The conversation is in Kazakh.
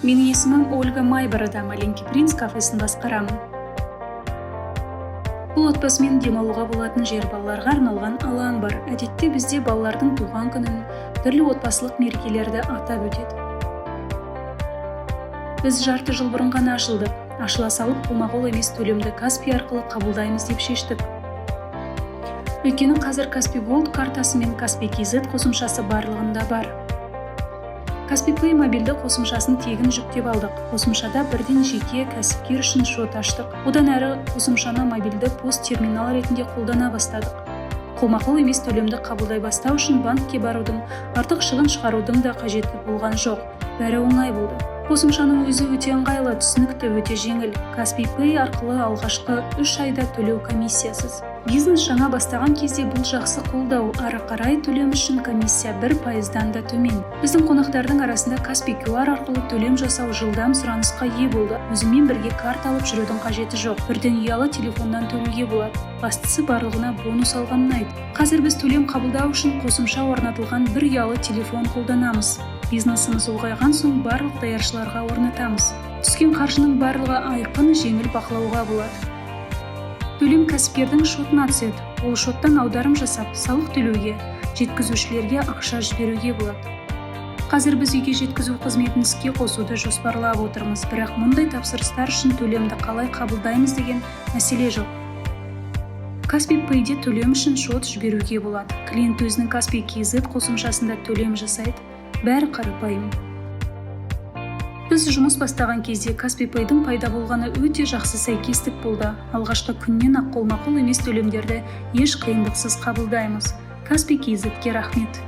Менің есімім Ольга Майборода, «Маленький принц» кафесін басқарамын. Бұл отбасымен демалуға болатын жер, балаларға арналған алаң бар. Әдетте бізде балалардың туған күнін, түрлі отбасылық мерекелерді атап өтеді. Біз жарты жыл бұрын ғана ашылдық. Ашыла салып, қолма-қол емес төлемді Каспи арқылы қабылдаймыз деп шештік. Өйткені қазір Каспи Голд картасы мен Каспи KZ қосымшасы барлығында бар. Каспи Pay мобильді қосымшасын тегін жүктеп алдық. Қосымшада бірден жеке кәсіпкер үшін шот аштық. Одан әрі қосымшаны мобильді POS-терминал ретінде қолдана бастадық. Қолма-қол емес төлемді қабылдай бастау үшін банкке барудың, артық шығын шығарудың да қажеті болған жоқ. Бәрі оңай болды. Қосымшаның өзі өте ыңғайлы, түсінікті, өте жеңіл. Каспи Pay арқылы алғашқы 3 айда төлеу комиссиясыз. Бизнес жаңа бастаған кезде бұл жақсы қолдау. Ары қарай төлем үшін комиссия 1%-дан да төмен. Біздің қонақтардың арасында Каспи QR арқылы төлем жасау жылдам сұранысқа ие болды. Өзіңмен бірге карта алып жүрудің қажеті жоқ. Бірден ұялы телефоннан төлеуге болады. Бастысы, барлығына бонус алған ұнайды. Қазір біз төлем қабылдау үшін қосымша орнатылған бір ұялы телефон қолданамыз. Бизнесіміз ұлғайған соң барлық даяршыларға орнатамыз. Түскен қаржының барлығы айқын, жеңіл бақылауға болады. Төлем кәсіпкердің шотына түседі. Ол шоттан аударым жасап, салық төлеуге, жеткізушілерге ақша жіберуге болады. Қазір біз үйге жеткізу қызметін іске қосуды жоспарлап отырмыз, бірақ мұндай тапсырыстар үшін төлемді қалай қабылдаймыз деген мәселе жоқ. Каспи Payде төлем үшін шот жіберуге болады. Клиент өзінің Каспи KZ қосымшасында төлем жасайды. Бәрі қарапайым. Біз жұмыс бастаған кезде Каспи Payдің пайда болғаны өте жақсы сәйкестік болды. Алғашқы күннен ақ қолма-қол емес төлемдерді еш қиындықсыз қабылдаймыз. Каспи KZ-ге рахмет.